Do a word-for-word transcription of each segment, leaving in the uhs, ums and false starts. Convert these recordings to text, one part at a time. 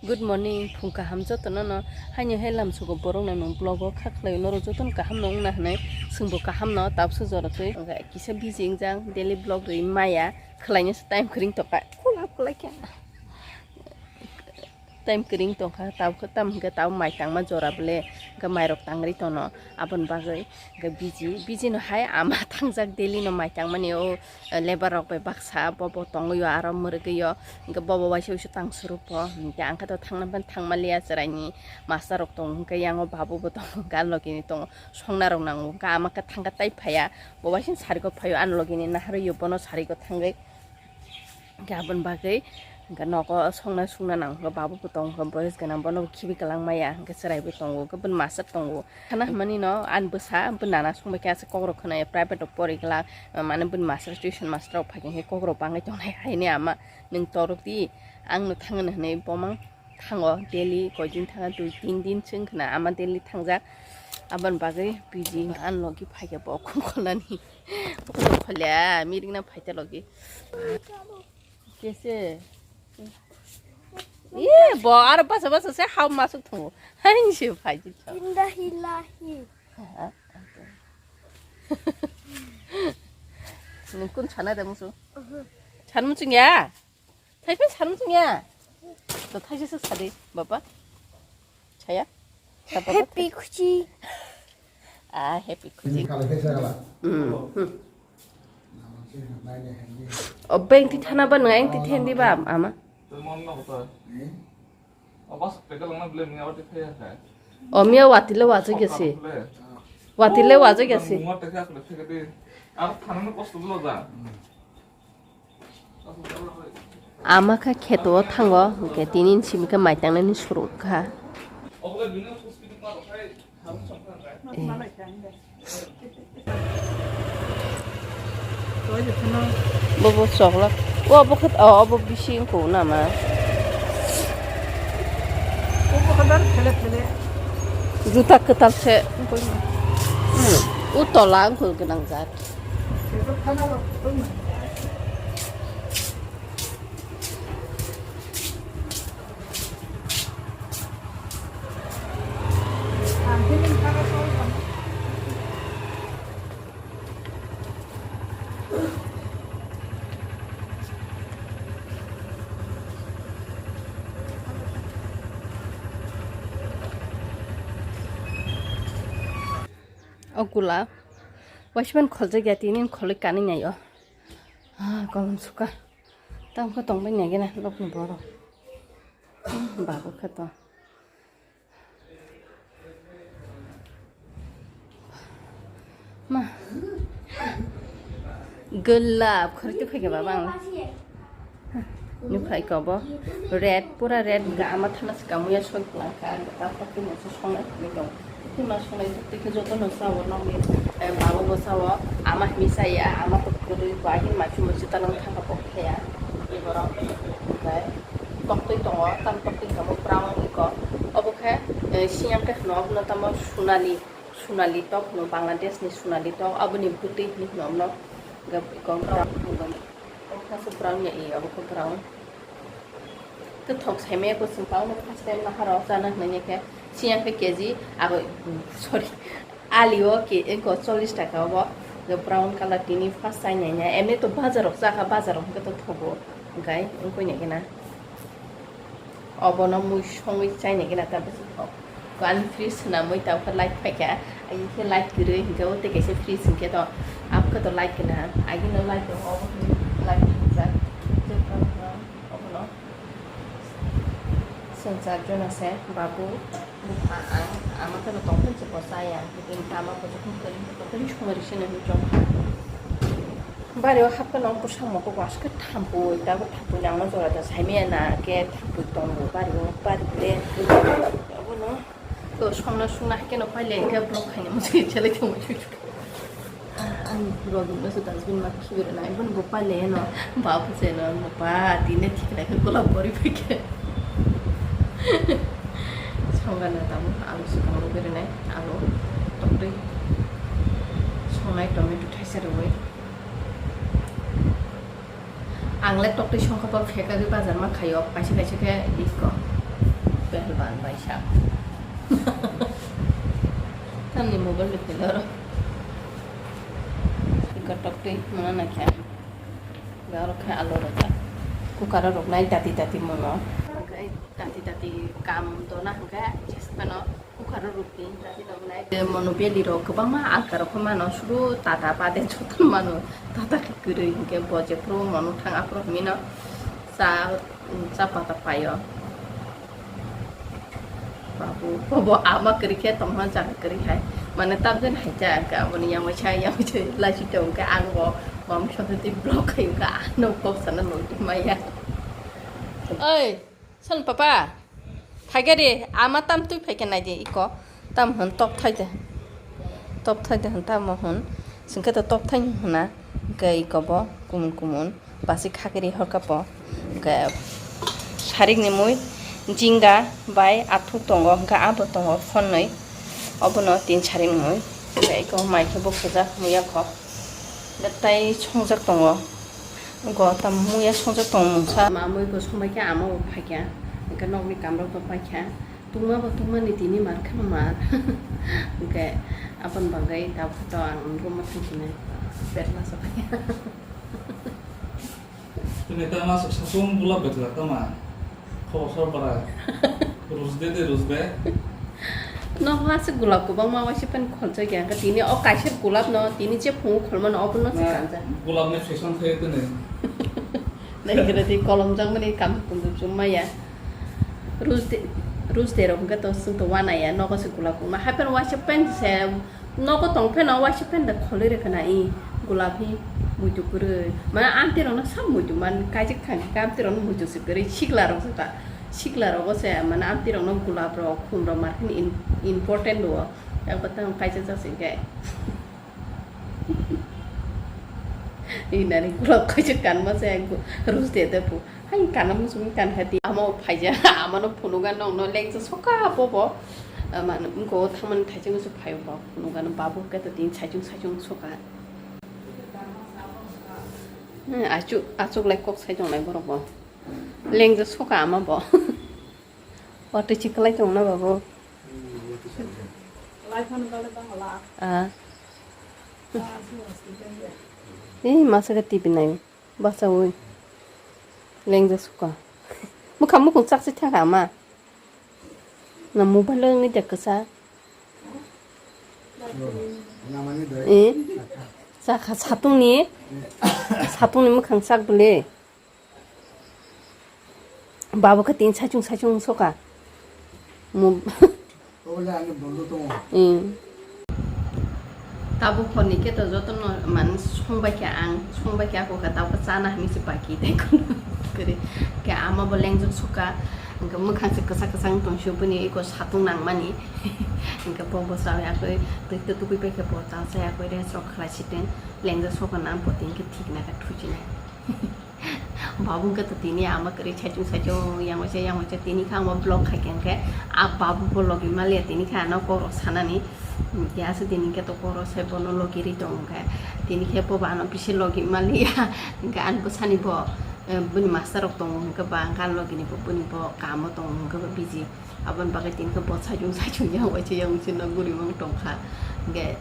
Good morning, phung kaham jotono no. Haino hai lamsugo borok no nung vlog o kha khlai norok jotono kaham no wngna hinwi swngbo kaham no tabuk se jorotwi. Kisa busy wngjak daily vlog rwi maya khlaina se time kwrwng tongkha. Khulap khlai kha. Time kwrwng tongkha tabuk tam hwnkhe tabuk mai tangma jora bwle hwnkhe mairok tangri tono aboni bagwi hwnkhe busy busy no hai ama thangjak daily no mai tangmani o. Labour rok bai baksa bobo tongwi o aro mwrwgwi o hwnkhe bobo waisa waisa tang suru po hwnkhe ang khe to thangna ban thangma liya chwraini master rok tongo hwnkhe yango babu bo tongo hwnkhe ani logi ni tongo songna rok nango hwnkhe ama khe thangkhe tai phaiya bo waisa sarigo phaio ani logi ni naharwi o bono sarigo thangwi hwnkhe aboni bagwi hwnkhe nogo songna sungna nango hwnkhe babu bo tongo hwnkhe boyes gwnang bono bo khibi kwlangmaya hwnkhe chwrai bo tongo hwnkhe bini master tongo. Khana hwnmani no ani bwsa bo nana songbai khe aswk kokrok khwnaya private rok pori glak, mane bini master tuition master rok phai khe kokrok bangwi tongnai haini ama nwng torok di ang no thangna hwnwi bomang thango daily koidin thanga dui tin din se wngkhwna ama daily thangjak aboni bagwi busy ani logi phai khe bo khum kholnani khulya mirik na phaita logi. Kese. Ye, bo aro basa basa se hao masuk tongo. Hain se phaji to. Indahilahi. Nwng kun sana de musu? San muchung ya? Thaipe san muchung ya? To thaise se sadi, baba. Chaya? Happy Khushi. Ah, happy Khushi. Hmm. O beng ti thana ba nang ti thendi ba ama. O miya wati le wajak ya si. Wati le wajak ya si. Ama kha kheto o thango, hwnkhe tini simi khe mai tangnani surung kha. Eh. Bobo choklak. O, obo khe, o, obo bising kho nama. Juta kwtal se. Hmm. O tola wngkha gwnang jat. O gula waisman kholjak ya tini kholwi kanwi nai o. Ah, kolom suka. Tamo khe tongbai nai gena nokni borok. Babu khe to. Ma. Gulab khorti phai khe baba ang. Nukhlai kobo red, pura red, ga ama thana se kamuya soi kwlangkha, ang ta pakti masa songnai thangwi tong. Pakti masa songnai twi khe jotono sao nokni, eh, babu bo sao, ama himi chaya, ama to kwrwi, bo ahin maisu maisu tanang thangkha bo khaya. Borok, omohai, toktwi tongo, tam toktwi tamo brown iko. Obo khe, eh, siyang khe hwno, obono tamo sunali. Sunali tok hwno, Bangladesh ni Sunali tok, aboni bwtwi hinwi hwno, omono hwnkhe iko brown hwno, o kha se brown ya, i obo khe brown. Kwthok saimaya kwchwng, tamo first time naharo chana hwnwi khe, siyang khe K G, abo, sorry, ali o ke, eko chollish taka obo, hwnkhe brown colour tini first time naina, emni to bazar rok chakha, bazar rok hwnkhe to thogo, hwnkhe wngkhe na. Obono mui songwi chaina gina ta bwswk kok. Ko ani fridge swnamwi ta khe light phaikha. Ai khe light kwrwi hinkhe o tei kaisa fridge hinkhe to. Abo khe to light gina. Agini light rok obo khe light phaijak. Obono chwng char jona se babu, bupha, ang, ama khe to tongthok se bo chaya. Tini tama bo jokhon kwrwi hinkhe to kwrwi songwi rw sini hinwi chong. Bari o hapkhe no bwsang mokol bo aswk khe thampui, tabuk thampui nangma jora da saimaya na khe thampui tongo bari o bari le. Abono to songna sungna hai kheno pailai khe block khaina muchungwi chelai tongma chuchuk. Ani rogwi no se dustbin ma khibi rwnai, bono bo pailai no ba bwsai no ba tini thik nai khe golap bori pai khe. Songana tabuk alu swkang rwgwi rwnai, alu toktwi songnai tomato thaisa rwui. Ang le toktwi songkha bo phekagwi bazar ma khaio, kaisa kaisa khe iko. Ang bai sa. Tamni mobile ni philoro. Iko tok twi mano na khe. Ga oro khe alo rok. Cooker o rok nai tati tati mono. Tati tati kam dona hwnkhe jes phano. Cooker o rukdi, tati rok nai. Mono beli rok kwbangma alka rok mano, suru tata bade joto mano. Tata khe kwrwi hwnkhe bo jephru mono thang aphuru hwnwi no cha, cha pata paio. Babu, bobo ama kwrwi khe tongma jaga kwrwi hai. Mane tabjani hai cha ka, aboni yang waisa, yang waisa lachi tong khe ang bo mam sotwi block khai ka, ano kok sana lodi maya. Oi. Son papa, phaikhe ri, ama tam twi phaikhe naidi iko, tam hwn top thaide, top thaide hwn tamo hwn, chwngkhe to top thai hwna, hwnkhe iko bo kumun kumun, basi khakhe ri horkha po, hwnkhe sarikni mui, jinga bai athuk tongo, hwnkhe abo tongo phonnwi, obono tin sarikni mui, hwnkhe iko mai khe bukhujak muiya kho, hwnkhe tai songjak tongo. Go tam muya songjak tong mungsa. Ma mui bo songbai khe ama bo phaikha. Hwnkhe nokni kamrok bo paikha. Tungma bo tungmani tini mar kheno mar. Hwnkhe aboni bagwi tabuk to ang room o thangsinai. Betla so phaikha. Tini ta masuk sasung bula betla tama. Khobor sor bara. Rus de de, rus de. Nogo aswk gulab kwbangma waisa pen kholchok ya, hwnkhe tini o kaisa gulab no tini je phungo kholmano obono se kanjak. Gulab ni fashion khe tini. Nai khe tei kolom jakmani kam kundu chum maya. Rus de, rus de rok hwnkhe to chwng to wana ya, nogo se gulab kwbangma. Hai phano waisa pen se Nogo tong pheno waisa pen da kholwi rwkha na i gulab hi muitu kwrwi. Mane amtwi rokno sa muitu man kaijak thang khe amtwi rokno muitu se kwrwi sikla rok se ta. Sikla rogo se mane amtwi rokno gulab rok khum rok mar kheno in-, important o. Yak bo tang kaijak jak se khe. Inani gulab kaisa kanma se gu-, rus de de bu. Hai kana muchung kan kha di. Amo phaija, amano phunuga nokno lengsa soka bobo. Amano wngko thangmani thaising se phaio bo. Phunugano babu khe to tin saichung saichung soka. Hmm, achuk, achuk lai kok saichung lai borok bo. Lengsa soka ama bo. Watwi chiklai tongna babu. Ah. Eh, masa khe T V nai. Bachawi. Lengja suka. Mukha mukhung chakchi thangkha ma. Na mobile lo wngwi de kwsa. Eh. Chakha satungni. Satungni mukhang chak bwle. Babu khe tin saichung saichung soka. Mu- Ola ani bondo tongo. Hmm. Tabuk horni khe to jotono man songbai khe ang, songbai khe ako khe tabuk chana hinwi se baki tei kono kwrwi. Khe ama bo lengjak soka, hwnkhe mwkhang se kwchak kwchak wng tong sio bini eko satung nangmani. Hwnkhe bo bo chawi akoi twi to tubui pai khe bo cha se akoi rest rok khlai si teng lengjak soka nang bo tin khe thik na khe thuchinai. Babu wngkha to tini ama kwrwi saichung saichung yang waisa yang waisa tini khe ang bo vlog khai khe hwnkhe a babu bo logi maliya tini khe ano kok rok sanani hwnkhe aswk tini khe to kok rok sai bono logi ri tong hwnkhe tini khe bo bo ano bisi logi maliya hwnkhe ani bwsani bo, eh, bini master rok tongo hwnkhe ba hwnkhe ani logi ni bo bini bo kamo tongo hwnkhe bo busy aboni bagwi tini khe bo saichung saichung yang waisa yang waisa no guri mang tongkha hwnkhe.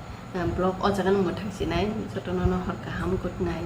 Vlog o jaga no mwthang sinai, jotono no hor kaham, good night.